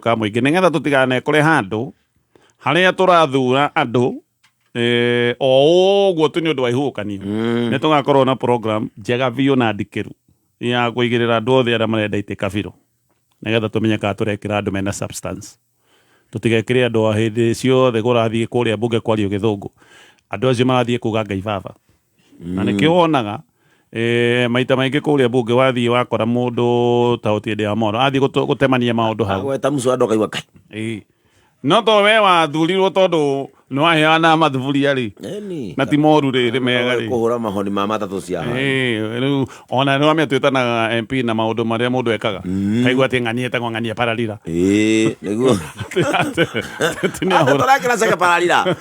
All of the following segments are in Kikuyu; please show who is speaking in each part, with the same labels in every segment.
Speaker 1: Ka mũingĩ nĩgetha tũtiganekore handũ harĩa tũrathura andũ o ũguo tu nĩ ũndũ wa ihuhũkanio. Nĩ tũgakorwo na program njega biũ na ndikĩru ya kũigĩrĩra andũ othe arĩa marenda itĩ kabirũ, nĩgetha tũmenye kana tũrekĩra andũ mena substance. Tũtigekĩre andũ a hĩndĩ ciothe kũrathiĩ kũrĩa mbunge kwario gĩthũngũ, andũ acio marathiĩ kuga Ngai baba. Na nĩkĩo wonaga maita maingĩ kũrĩa mbunge wathiĩ wakora mũndũ ta Otiende Amollo athiĩ gũtemania maũndũ hau.
Speaker 2: Agweta mũcwanda ũkaigua kai.
Speaker 1: Ĩĩ. No to we wathurirwo tondũ nĩ waheana mathuburia rĩ,
Speaker 2: Ĩni.
Speaker 1: na ti moru rĩ, nĩ mega rĩ.
Speaker 2: Kũhũra mahoni ma matatũ cia haha.
Speaker 1: Ĩĩ, rĩu ona nĩ wamenya twĩtanaga MP na maũndũ marĩa mũndũ ekaga. Kaigua atĩ ng'ania ĩtagwo ng'ania pararira.
Speaker 2: Ĩĩ, nĩguo.
Speaker 1: Atĩ nĩ
Speaker 2: Ate
Speaker 1: ahũra.
Speaker 2: tũrekĩra ceke pararira.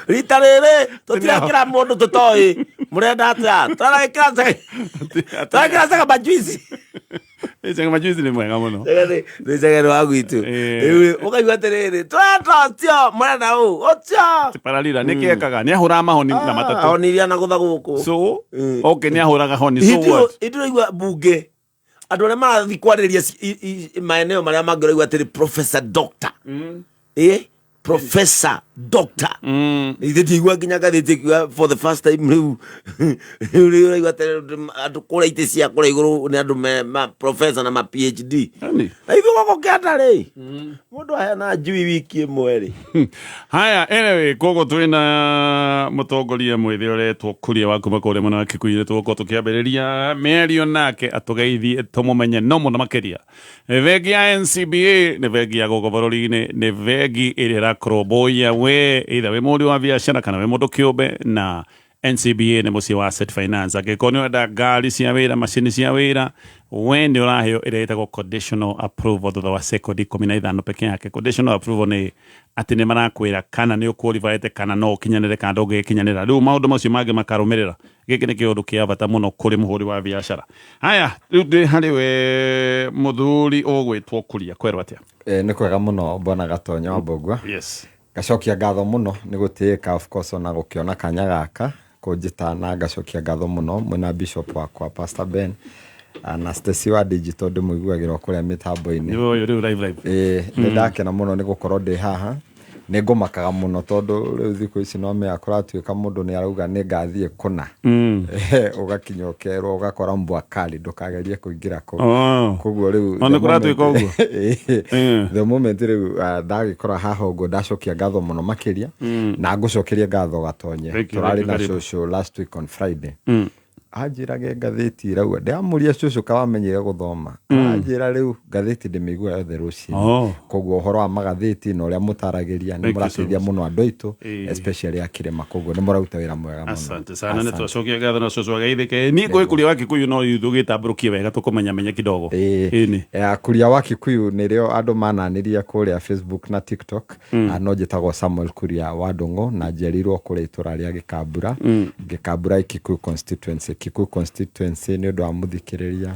Speaker 2: Rita rĩrĩ tũtirekĩra mũndũ tũtoĩ. Mũrenda atĩa? Tũrekĩra ceke. Tũrekĩra ceke majuici.
Speaker 1: Ceke majuici nĩ mwega mũno.
Speaker 2: Ceke nĩ ceke nĩ wa gwitũ. Rĩu ũkaigua atĩrĩrĩ, tũrenda ũcio, mũrenda ũ, ũcio.
Speaker 1: Pararira nĩ kĩ ekaga? Nĩ ahũraga mahoni na matatũ.
Speaker 2: Honi iria na gũtha gũkũ.
Speaker 1: So, okay, nĩ ahũraga honi. So what?
Speaker 2: Ndĩraigua mbunge andũ arĩa marathiĩ kwarĩrĩria maeneo marĩa mangĩ ũraigua atĩrĩ professor doctor. Ĩ professor doctor. Ithe ndiigua nginya ngathĩti ĩkiuga for the first time rĩu rĩu rĩu ũraigua atĩrĩ andũ kũrĩa itĩ cia kũrĩa igũrũ nĩ andũ me ma professor na ma PhD.
Speaker 1: Yaani?
Speaker 2: Na ithuĩ gũkũ kĩanda rĩ, mũndũ aheana njui wiki ĩmwe rĩ.
Speaker 1: Haya, anyway, koguo twĩna mũtongoria mwĩthĩ ũretwo Kuria wa kuma kũrĩa mwena wa Kikuyu. Tũgũkorwo tũkĩambĩrĩria mĩario nake atũgeithie tũmũmenye no mũno makĩria. Bengi ya NCBA nĩ bengi ya gũkũ bũrũri-inĩ, nĩ bengi ĩrĩa ĩrakũrũmbũiya we either wĩ mũhũri wa biacara kana wĩ mũndũ kĩũmbe, na NCBA nĩ mũciĩ wa asset finance. Angĩkorwo nĩ ũrenda ngari cia wĩra, macini cia wĩra, we nĩ ũraheo ĩrĩa ĩtagwo conditional approval thutha wa sekondi 15 peke yake. Conditional approval nĩ atĩ nĩ marakwĩra kana nĩ ũqualifyĩte, kana no ũkinyanĩre kana ndũngĩkinyanĩra. Rĩu maũndũ macio mangĩ makarũmĩrĩra. Gĩkĩ nĩ kĩũndũ kĩa bata mũno kũrĩ mũhũri wa biacara. Haya, rĩu ndĩ harĩ we mũthuri ũgwĩtwo Kuria, kwerwo atĩa?
Speaker 3: Nĩ kwega mũno bwana Gatonyo wa Mbũgua.
Speaker 1: Yes.
Speaker 3: Ngacokia ngatho mũno nĩ gũtĩĩka of course ona gũkĩona kanya gaka kũnjĩta, na ngacokia ngatho mũno mwĩna bishop wakwa Pastor Ben na Stacy wa digital ndĩmũiguagĩra o kũrĩa mĩtambo-inĩ.
Speaker 1: Nĩ ũyũ rĩu live live.
Speaker 3: Ĩĩ, nĩ ndakena mũno nĩ gũkorwo ndĩ haha. Nĩ ngũmakaga mũno tondũ rĩu thikũ ici no menya kũratuĩka mũndũ nĩ arauga nĩ ngathiĩ kũna. Ũgakinya ũkerwo ũgakora mbwa kali ndũkagerie kũingĩra kũu. Koguo rĩu
Speaker 1: O, nĩ kũratuĩka ũguo?
Speaker 3: Ĩĩ. The moment rĩu ndagĩkora haha ũguo ndacokia ngatho mũno makĩria na ngũcokerie ngatho Gatonye.
Speaker 1: Thank you,
Speaker 3: Tũrarĩ
Speaker 1: thank you,
Speaker 3: na
Speaker 1: karibu.
Speaker 3: cũcũ last week on Friday. Anjĩrage ngathĩti ĩrauga, ndĩramũria cũcũ ka wamenyire gũthoma, aranjĩra rĩu ngathĩti ndĩmĩiguaga yothe rũcinĩ. Koguo ũhoro wa magathĩti na ũrĩa mũtaragĩria nĩ
Speaker 1: Thank you so
Speaker 3: mũrateithia
Speaker 1: much.
Speaker 3: mũno andũ aitũ, especially a kĩrĩma, koguo nĩ mũraruta wĩra mwega mũno.
Speaker 1: Asante sana, nĩ twacokia ngatho na cũcũ ageithĩke. Niĩ ngũĩ Kuria wa Kikuyu no rĩu tũgĩtambũrũkie wega tũkũmenya menye kidogo. Ĩni.
Speaker 3: Kuria wa Kikuyu nĩrĩo andũ mananĩria kũrĩa Facebook na TikTok. No njĩtagwo Samuel Kuria wa Ndũng'ũ na njiarĩirwo kũrĩa itũra rĩa Gĩkambura. Gĩkambura Kikuyu constituency. Kikuyu constituency nĩ ũndũ wa mũthikĩrĩria,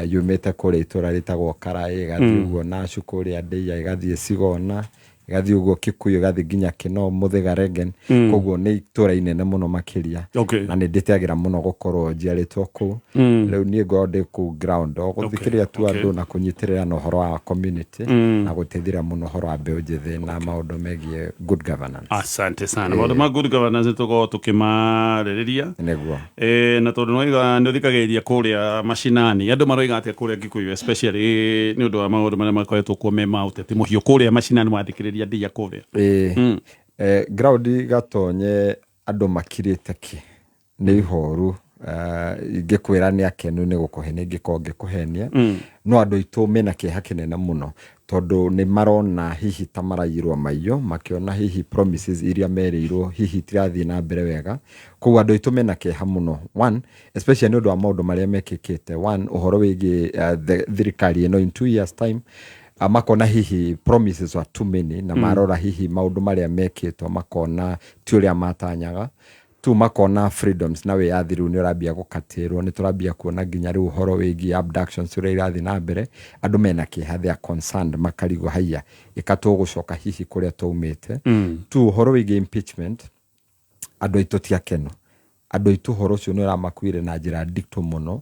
Speaker 3: yumĩte kũrĩa itũra rĩtagwo Karaĩ, ĩgathiĩ ũguo Nacu kũrĩa Ndĩia, ĩgathiĩ Sigona, ĩgathiĩ ũguo Kikuyu, ĩgathiĩ nginya Kĩno, Mũthĩga, Rengen. Koguo nĩ itũra inene mũno makĩria. Na nĩ ndĩtĩagĩra mũno gũkorwo njiarĩtwo kũu. Rĩu niĩ ngoragwo ndĩ kũu ground o gũthikĩrĩria tu andũ na kũnyitĩrĩra na ũhoro wa community na gũteithĩrĩria mũno ũhoro wa mbeũ njĩthĩ na maũndũ megiĩ good governance.
Speaker 1: Asante sana. Maũndũ ma good governance nĩ tũkoragwo tũkĩmarĩrĩria.
Speaker 3: Nĩguo.
Speaker 1: Na tondũ nĩwaiga nĩ ũthikagĩrĩria kũrĩa macinani, andũ maroiga atĩa kũrĩa Kikuyu, especially nĩ ũndũ wa maũndũ marĩa makoretwo kuo me ma ũteti mũhiũ kũrĩa macinani wathikĩrĩria ndia kũrĩa?
Speaker 3: Ĩĩ. Ground Gatonye andũ makirĩte ki, nĩ ihoru. Ingĩkwĩra nĩ akenu nĩ gũkũhenia ingĩkorwo ngĩkũhenia, no andũ aitũ mena kĩeha kĩnene mũno tondũ nĩ marona hihi ta maraiyĩrwo maiyo, makĩona hihi promises iria merĩirwo hihi itirathiĩ na mbere wega. Koguo andũ aitũ mena kĩeha mũno, one, especially nĩ ũndũ wa maũndũ marĩa mekĩkĩte. One, ũhoro wĩgiĩ thirikari ĩno in 2 years time, makona hihi promises were too many na marora hihi maũndũ marĩa mekĩtwo makona ti ũrĩa matanyaga. Two, makona freedoms na wĩyathi rĩu nĩ ũrambia gũkatĩrwo, nĩ tũrambia kuona nginya rĩu ũhoro wĩgiĩ abductions ũrĩa irathiĩ na mbere. Andũ mena kĩeha, they are concerned, makarigwo haiya ĩka tũgũcoka hihi kũrĩa twaumĩte. Two, ũhoro wĩgiĩ impeachment, andũ aitũ ti akenu. Andũ aitũ ũhoro ũcio nĩ ũramakuire na njĩra nditũ mũno.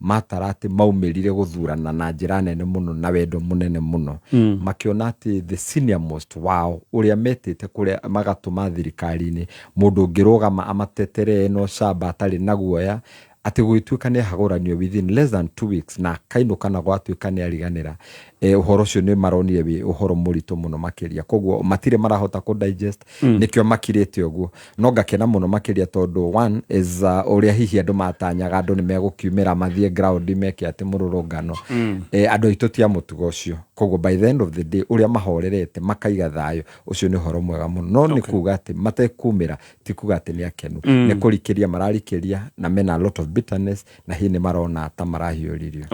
Speaker 3: Matara atĩ maumĩrire gũthurana na njĩra nene mũno na wendo mũnene mũno. Makĩona atĩ the senior most wao ũrĩa metĩte kũrĩa magatũma thirikari-inĩ, mũndũ ũngĩrũgama amatetere ena ũcamba atarĩ na guoya, atĩ gũgĩtuĩka nĩ ahagũranio within less than 2 weeks na akainũka na gwatuĩka nĩ ariganĩra, ũhoro ũcio nĩ maronire wĩ ũhoro mũritũ mũno makĩria. Koguo matirĩ marahota kũ digest, nĩkĩo makirĩte ũguo. No ngakena mũno makĩria tondũ one is ũrĩa hihi andũ matanyaga andũ nĩ megũkiumĩra mathiĩ ground meke atĩ mũrũrũngano, andũ aitũ ti a mũtugo ũcio. Koguo by the end of the day, ũrĩa mahorerete makaiga thayũ ũcio nĩ ũhoro mwega mũno. No nĩ kuga atĩ matekumĩra ti kuga atĩ nĩ akenu, nĩ kũrikĩria mararikĩria na mena a lot of bitterness, na hihi nĩ marona ta marahiũririo.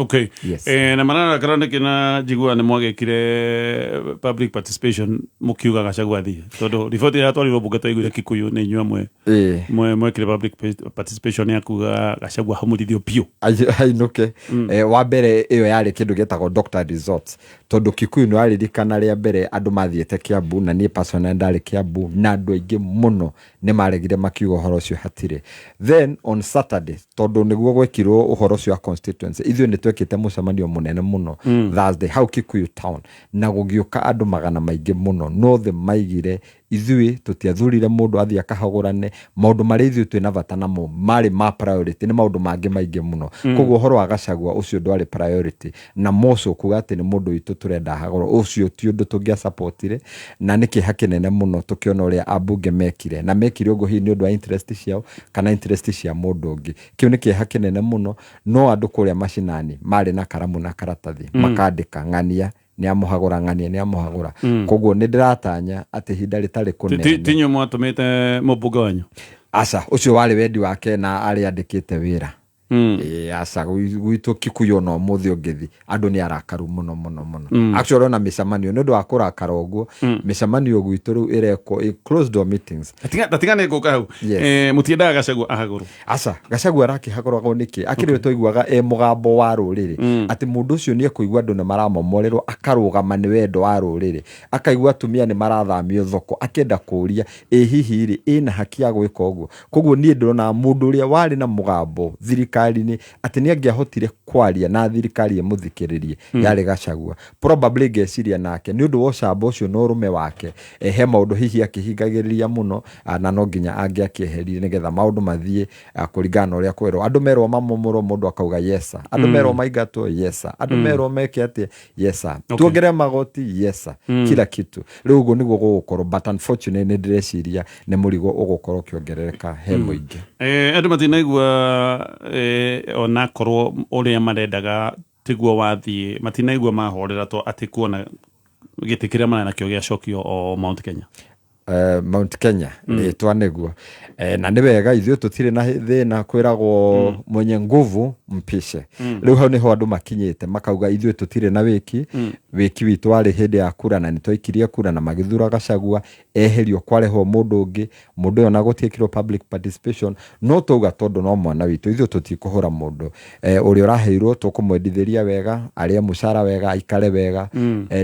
Speaker 3: Yes.
Speaker 1: Na mararakara nĩkĩ? Na njigua nĩ mwagĩkire public participation mũkiuga Gachagua athiĩ, tondũ riboti ĩrĩa yatwarirwo bunge twaiguire Kikuyu nĩ inyuĩ amwe mwekire public participation ya kuga Gachagua hamũrithio biũ.
Speaker 3: Ainũke. Wa mbere ĩyo yarĩ kĩndũ gĩtagwo doctor results, tondũ Kikuyu nĩ waririkana rĩa mbere andũ mathiĩte Kiambu, na niĩ personally ndarĩ Kiambu, na andũ aingĩ mũno nĩ maregire makiuga ũhoro ũcio hatirĩ. Then on Saturday, tondũ nĩguo gwekirwo ũhoro ũcio wa constituency, ithuĩ nĩ twekĩte mũcemanio mũnene mũno Thursday hau Kikuyu town, na gũgĩũka andũ magana maingĩ mũno. No the maigire ithuĩ tũtiathurire mũndũ athiĩ akahagũrane. Maũndũ marĩa ithuĩ twĩna bata namo marĩ ma priority nĩ maũndũ mangĩ maingĩ mũno. Koguo ũhoro wa Gachagua ũcio ndwarĩ priority, na moco kuga atĩ nĩ mũndũ witũ tũrenda ahagũrwo, ũcio ti ũndũ tũngĩasupportire. Na nĩ kĩeha kĩnene mũno tũkĩona ũrĩa ambunge mekire, na mekire ũguo hihi nĩ ũndũ wa interest ciao kana interest cia mũndũ ũngĩ. Kĩu nĩ kĩeha kĩnene mũno. No andũ kũrĩa macinani marĩ na karamu na karatathi, makandĩka ng'ania nĩ amũhagũra, ng'ania nĩ amũhagũra. Koguo nĩ ndĩratanya atĩ ihinda rĩtarĩ kũnene.
Speaker 1: Ti inyuĩ mwatũmĩte mũmbunge wanyu?
Speaker 3: Aca, ũcio warĩ wendi wake na arĩa andĩkĩte wĩra. Ĩĩ, aca, gwitũ Kikuyu ona ũmũthĩ ũngĩthi andũ nĩ arakaru mũno mũno mũno. Actually, ona mĩcemanio nĩ ũndũ wa kũrakara ũguo, mĩcemanio gwitũ rĩu ĩrekwo closed door meetings.
Speaker 1: Tatiga nĩ ngũka hau.
Speaker 3: Yes.
Speaker 1: Mũtiendaga Gachagua ahagũrwo?
Speaker 3: Aca, Gachagua arakĩhagũragwo nĩkĩ? Akĩrĩ we twaiguaga e mũgambo wa rũrĩrĩ, atĩ mũndũ ũcio nĩ ekũigua andũ nĩ maramomorerwo akarũgama nĩ wendo wa rũrĩrĩ, akaigua atumia nĩ marathamio thoko akĩenda kũũria ĩ hihi rĩ ĩna haki ya gwĩka ũguo. Koguo niĩ ndĩrona mũndũ ũrĩa warĩ na mũgambo thirikari-inĩ atĩ nĩ angĩahotire kwaria na thirikari ĩmũthikĩrĩrie yarĩ Gachagua. Probably ngeciria nake nĩ ũndũ wa ũcamba ũcio na ũrũme wake, he maũndũ hihi akĩhingagĩrĩria mũno, na no nginya angĩakĩeheririe nĩgetha maũndũ mathiĩ kũringana na ũrĩa kwĩrwo. Andũ merwo mamomorwo, mũndũ akauga yes sir. Andũ merwo maingatwo, yes sir. Andũ merwo meke atĩa, yes sir. Tuongerere magoti, yes sir. Kila kitu. Rĩu ũguo nĩguo gũgũkorwo, but unfortunately nĩ ndĩreciria nĩ mũrigo ũgũkorwo ũkĩongerereka he mũingĩ.
Speaker 1: Andũ matinaigua, onakorwo ũrĩa marendaga tiguo wathiĩ, matinaigua mahorera to atĩ kuona gĩtĩ kĩrĩa marĩ nakĩo gĩacokio o Mount Kenya.
Speaker 3: Mount Kenya rĩtwa nĩguo, na nĩ wega ithuĩ tũtirĩ na thĩna. Kwĩragwo mwenye nguvu mpishe. Rĩu hau nĩho andũ makinyĩte makauga ithuĩ tũtirĩ na wĩki. Wĩki witũ warĩ hĩndĩ ya kura, na nĩ twaikirie kura na magĩthura Gachagua, eherio kwarehwo mũndũ ũngĩ. Mũndũ ũyũ ona gũtiĩkirwo public participation, no twauga tondũ no mwana witũ, ithuĩ tũtikũhũra mũndũ. Ũrĩa ũraheirwo tũkũmwendithĩria wega, arĩe mũcara wega, aikare wega.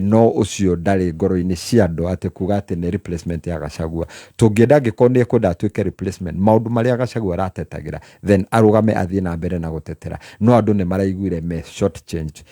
Speaker 3: No ũcio ndarĩ ngoro-inĩ cia andũ atĩ kuga atĩ nĩ replacement ya Gachagua. Tũngĩenda angĩkorwo nĩ ekwenda atuĩke replacement, maũndũ marĩa Gachagua aratetagĩra, then arũgame athiĩ na mbere na gũtetera. No andũ nĩ maraiguire me short changed.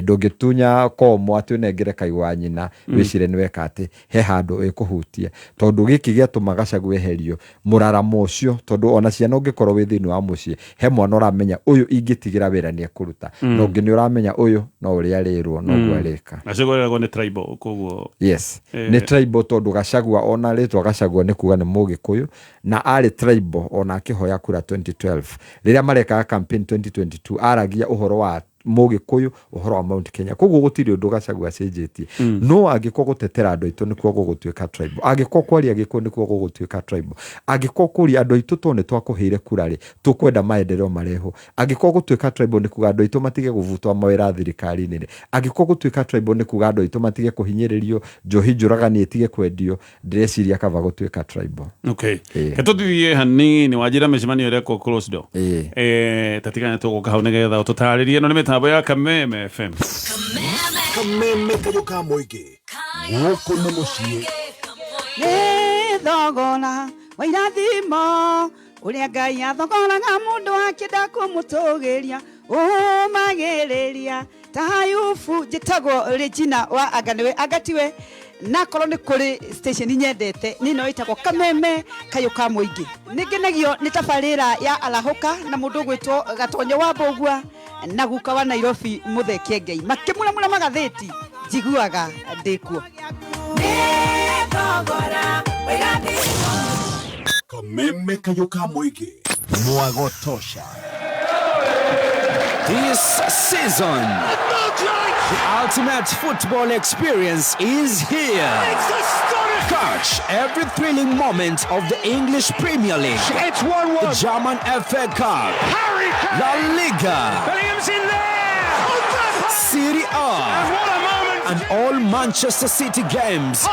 Speaker 3: Ndũngĩtunya komo atĩ ũnengere kaigwa nyina wĩcire nĩ weka atĩ he handũ ĩkũhutia, tondũ gĩkĩ gĩatũma Gachagua eherio mũraramo ũcio, tondũ ona ciana ũngĩkorwo wĩ thĩinĩ wa mũciĩ, he mwana ũramenya ũyũ ingĩtigĩra wĩra nĩ ekũruta, na ũngĩ nĩ ũramenya ũyũ no ũrĩa arĩrwo noguo arĩka.
Speaker 1: Gachagua eragwo nĩ tribal, koguo
Speaker 3: Yes, nĩ tribal, tondũ Gachagua, ona rĩtwa Gachagua nĩ kuga nĩ Mũgĩkũyũ, na arĩ tribal ona akĩhoya kura 2012. Rĩrĩa marekaga campaign 2022, aragia ũhoro wa Mũgĩkũyũ, ũhoro wa Mount Kenya. Koguo gũtirĩ ũndũ Gachagua acenjetie. No angĩkorwo gũtetera andũ aitũ nĩkuo gũgũtuĩka tribal, angĩkorwo kwaria Gĩkũyũ nĩkuo gũgũtuĩka tribal, angĩkorwo kũria andũ aitũ tondũ nĩ twakũheire kura rĩ, tũkwenda maendeleo marehwo, angĩkorwo gũtuĩka tribal nĩ kuga andũ aitũ matige gũbutwo mawĩra thirikari-inĩ rĩ, angĩkorwo gũtuĩka tribal nĩ kuga andũ aitũ matige kũhinyĩrĩrio, njohi njũragani ĩtige kwendio, ndĩreciria kaba gũtuĩka tribal.
Speaker 1: Ke tũthiĩ hanini, wanjĩra mĩcemanio ĩrekwo closed door.
Speaker 3: Ĩĩ.
Speaker 1: Tatigane tũgũka hau nĩgetha ũtũtarĩrie. Ĩno nĩ mĩtambo ya Kameme FM.
Speaker 4: Kameme kayũ ka mũingĩ, gũkũ nĩ mũciĩ.
Speaker 5: Nĩ thogora wa irathimo. Ũrĩa Ngai athogoraga mũndũ akĩenda kũmũtũgĩria ũmagĩrĩria ta Ayubu. Njĩtagwo Regina wa anga nĩwe anga tiwe, nakorwo nĩ kũrĩ station nyendete nĩ ĩno ĩtagwo Kameme Kayũ ka Mũingĩ. Nĩ ngenagio nĩ tabarĩra ya Arahũka na mũndũ ũgwĩtwo Gatonyo wa Mbũgua na guka wa Nairobi Mũthee Kĩengei makĩmuramura magathĩti, njiguaga ndĩkuo.
Speaker 4: Kameme Kayũ ka Mũingĩ, mwago tosha.
Speaker 6: This season, the ultimate football experience is here. Catch every thrilling moment of the English Premier League.
Speaker 7: It's 1-1.
Speaker 6: The German FA Cup.
Speaker 7: Harry Kane.
Speaker 6: La Liga.
Speaker 7: Bellingham's in there.
Speaker 6: Serie A.
Speaker 7: And what a moment.
Speaker 6: And all Manchester City games.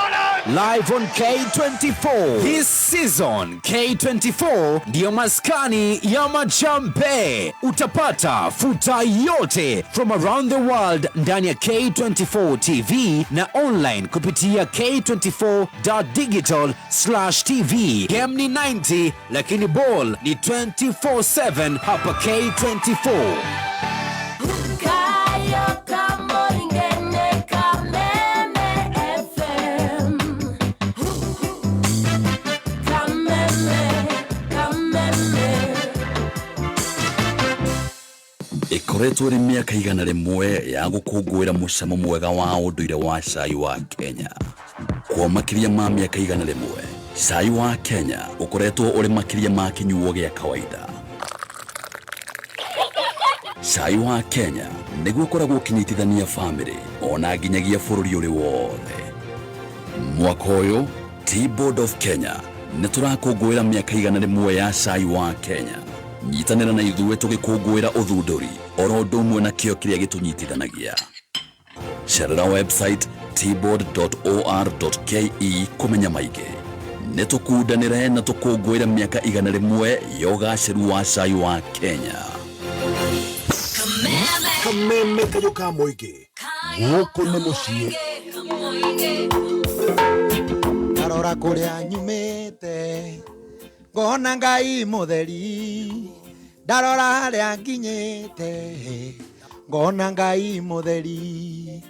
Speaker 6: Live on K24. This season, K24 ndiyo maskani ya majambe. Utapata futa yote from around the world ndani ya K24 TV na online kupitia k24.digital/tv. Game ni 90 lakini ball ni 24/7 hapa K24.
Speaker 8: Kayo Kamoingene Kameme FM. Kameme, Kameme.
Speaker 9: Ĩkoretwo ĩrĩ mĩaka 100 ya gũkũngũĩra mũcamo mwega wa ũndũire wa cai wa Kenya. Kwa makĩria ma mĩaka 100, cai wa Kenya ũkoretwo ũrĩ makĩria ma kĩnyuo gĩa kawaida. Cai wa Kenya nĩguo ũkoragwo ũkĩnyitithania bamĩrĩ ona nginyagia bũrũri ũrĩ wothe. Mwaka ũyũ Tea Board of Kenya nĩ tũrakũngũĩra mĩaka 100 ya cai wa Kenya. Nyitanĩra na ithuĩ tũgĩkũngũĩra ũthundũri oro ũndũ ũmwe na kĩo kĩrĩa gĩtũnyitithanagia. Cerera website teaboard.or.ke kũmenya maingĩ. Nĩ tũkundanĩre na tũkũngũĩre mĩaka 100 ya ũgacĩru wa cai wa Kenya.
Speaker 4: Kameme Kayũ ka Mũingĩ, gũkũ nĩ mũciĩ.
Speaker 10: Ndarora kũrĩa nyumĩte ngona Ngai mũtheri, ndarora harĩa nginyĩte ngona Ngai mũtheri.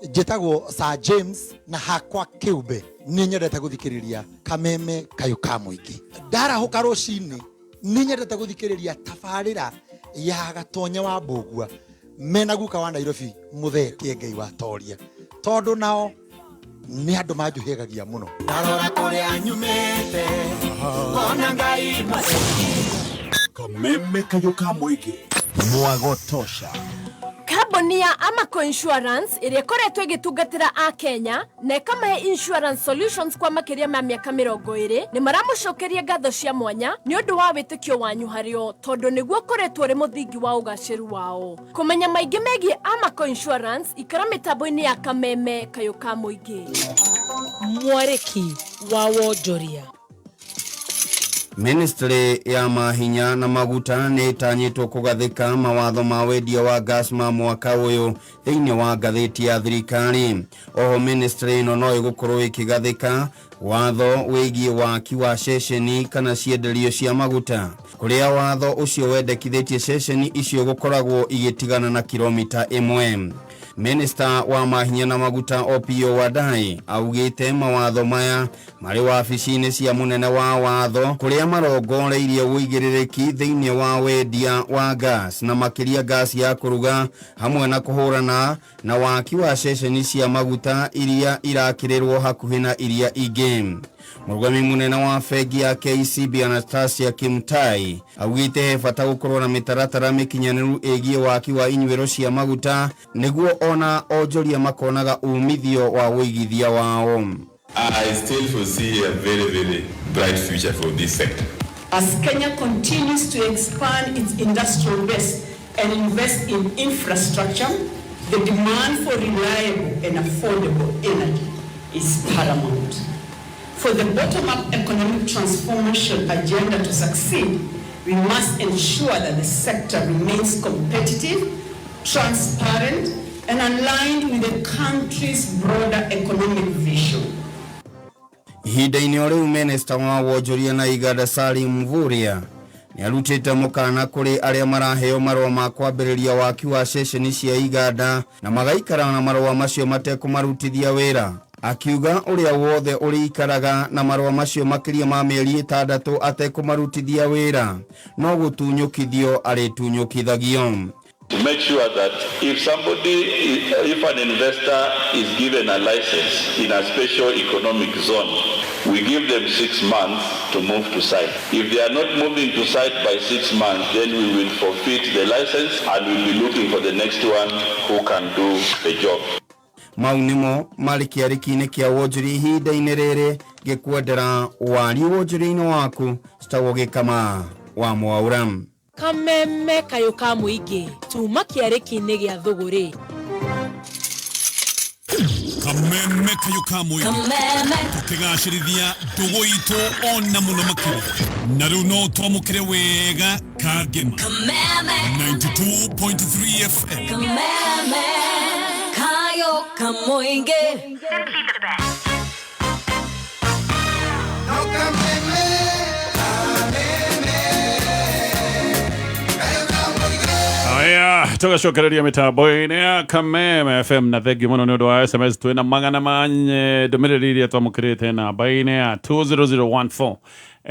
Speaker 10: Njĩtagwo Sir James na hakwa kĩũmbe nĩ nyendete gũthikĩrĩria Kameme Kayũ ka Mũingĩ. Ndarahũka rũcinĩ nĩ nyendete gũthikĩrĩria tabarĩra ya Gatonye wa Mbũgua mena guka wa Nairobi Mũthee Kĩengei wa Toria, tondũ nao nĩ andũ manjũhĩgagia mũno. Ndarora kũrĩa nyumĩte ngona Ngai mũtheri.
Speaker 4: Kameme Kayũ ka Mũingĩ, mwago tosha.
Speaker 8: Kambuni ya Amaco Insurance ĩrĩa ĩkoretwo ĩgĩtungatĩra a Kenya na ĩkamahe insurance solutions kwa makĩria ma mĩaka 20 nĩ maramũcokeria ngatho cia mwanya nĩ ũndũ wa wĩtĩkio wanyu harĩo, tondũ nĩguo ũkoretwo ũrĩ mũthingi wa ũgacĩru wao. Kũmenya maingĩ megiĩ Amaco Insurance, ikara mĩtambo-inĩ ya Kameme Kayũ ka Mũingĩ.
Speaker 11: Mwarĩki wa wonjoria.
Speaker 12: Ministry ya mahinya na maguta nĩ ĩtanyĩtwo kũgathĩka mawatho ma wendia wa gas ma mwaka ũyũ thĩinĩ wa ngathĩti ya thirikari. Oho ministry ĩno no ĩgũkorwo ĩkĩgathĩka watho wĩgiĩ waki wa ceceni kana cienderio cia maguta, kũrĩa watho ũcio wendekithĩtie ceceni icio gũkoragwo igĩtigana na kilomita 1. Minister wa mahinya na maguta Opiyo Wandayi augĩte mawatho maya marĩ wabici-inĩ cia mũnene wa watho kũrĩa marongoreirie ũigĩrĩrĩki thĩinĩ wa wendia wa gas na makĩria gas ya kũruga, hamwe na kũhũrana na waki wa ceceni cia maguta iria irakĩrĩrwo hakuhĩ na iria ingĩ. Mũrũgami mũnene wa bengi ya KCB Anastasia Kimtai augĩte he bata gũkorwo na mĩtaratara mĩkinyanĩru ĩgiĩ waki wa inyuĩro cia maguta nĩguo ona onjoria makonaga umithio wa ũigithia wao.
Speaker 13: I still foresee a very, very bright future for this sector.
Speaker 14: As Kenya continues to expand its industrial base and invest in infrastructure, the demand for reliable and affordable energy is paramount. For the bottom-up economic transformation agenda to succeed, we must ensure that the sector remains competitive, transparent, and aligned with the country's broader economic vision.
Speaker 12: Ihinda-inĩ o rĩu, Minista wa wonjoria na iganda Salim Mvurya Nĩarutĩte mũkana kũrĩ arĩa maraheo marũa ma kwambĩrĩria waki wa ceceni cia iganda na magaikara na marũa macio matekũmarutithia wĩra, akiuga ũrĩa wothe ũrĩikaraga na marũa macio makĩria ma mĩeri 6 atekũmarutithia wĩra no gũtunyũkithio arĩtunyũkithagio.
Speaker 13: To make sure that if an investor is given a license in a special economic zone, we give them 6 months to move to site. If they are not moving to site by 6 months, then we will forfeit the license and we'll be looking for the next one who can do the job.
Speaker 12: Mau nĩmo marĩ kĩarĩki-inĩ kĩa wonjoria ihinda-inĩ rĩrĩ ngĩkwendera wariĩ wonjoria-inĩ waku citagwo Gĩkama wa Mwaura.
Speaker 11: Kameme kayũ ka mũingĩ tuma kĩarĩki-inĩ gĩa thũgũrĩ.
Speaker 4: Kameme kayũ ka mũingĩ tũkĩgacĩrithia ndũgũ itũ ona mũno makĩria, na rĩu no twamũkĩre wega Kangema 92.3 FM.
Speaker 15: Kameme kayũ ka mũingĩ.
Speaker 1: Aya, tugacokereria mĩtambo-inĩ ya Kameme FM na thengiũ mũno nĩ ũndũ wa SMS twĩna magana manye ndũmĩrĩri iria twamũkĩrĩte namba-inĩ ya 20014.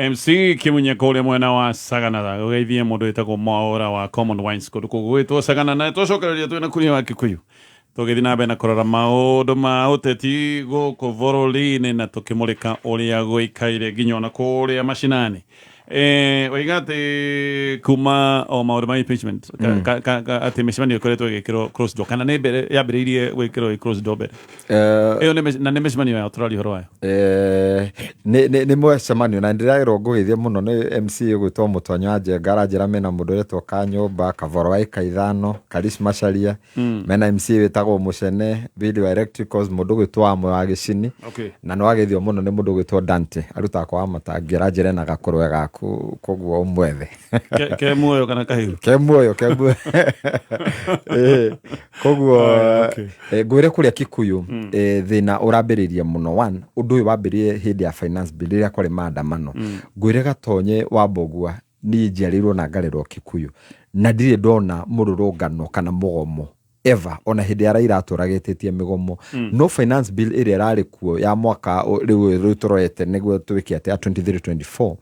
Speaker 1: MC Kimunye kũrĩa mwena wa Sagana ũgeithie mũndũ wĩtagwo Mwaũra wa Common Wines kũndũ kũu gwĩtwo Sagana, na twacokereria twĩna Kuria wa Kikuyu tũgĩthiĩ na mbere na kũrora maũndũ ma ũteti gũkũ bũrũri-inĩ na tũkĩmũrĩka ũrĩa gũikaire nginya ona kũrĩa macinani. Waiga atĩ kuma o maũndũ ma impeachment atĩ mĩcemanio ĩkoretwo ĩgĩkĩrwo closed door, kana nĩ mbere yambĩrĩirie gwĩkĩrwo ĩ closed door mbere? Ĩyo na nĩ mĩcemanio ya tũraria ũhoro wayo?
Speaker 3: Nĩ mũcemanio na ndĩragĩrwo ngũgeithie mũno nĩ MC ũgwĩtwo Mũtonyo wa Njenga, aranjĩra mena mũndũ ũretwo Kanyũmba, Kavoro wa ĩka 5, Karishma Sharia, mena MC wĩtagwo Mũcene, Billy wa Electricals, mũndũ ũgwĩtwo Wamwe wa Gĩcini, na nĩ wageithio mũno nĩ mũndũ ũgwĩtwo Dante, arutaga kwa Wamatangi, aranjĩra ena gakũrwe gaku koguo ũmwethe.
Speaker 1: Ke muoyo kana kahiũ?
Speaker 3: Ke muoyo, ke muoyo. Koguo, ngwĩre kũrĩa Kikuyu, thĩna ũrambĩrĩria mũno. One, ũndũ ũyũ wambĩrĩrie hĩndĩ ya finance bill rĩrĩa kwarĩ maandamano. Ngwĩre Gatonye wa Mbũgua, niĩ njiarĩirwo na ngarerwo Kikuyu, na ndirĩ ndona mũrũrũngano kana mũgomo ever, ona hĩndĩ ya Raila atũragĩtĩtie mĩgomo. No finance bill ĩrĩa ĩrarĩ kuo ya mwaka rĩu tũroete nĩguo twĩke atĩ ya 23-24,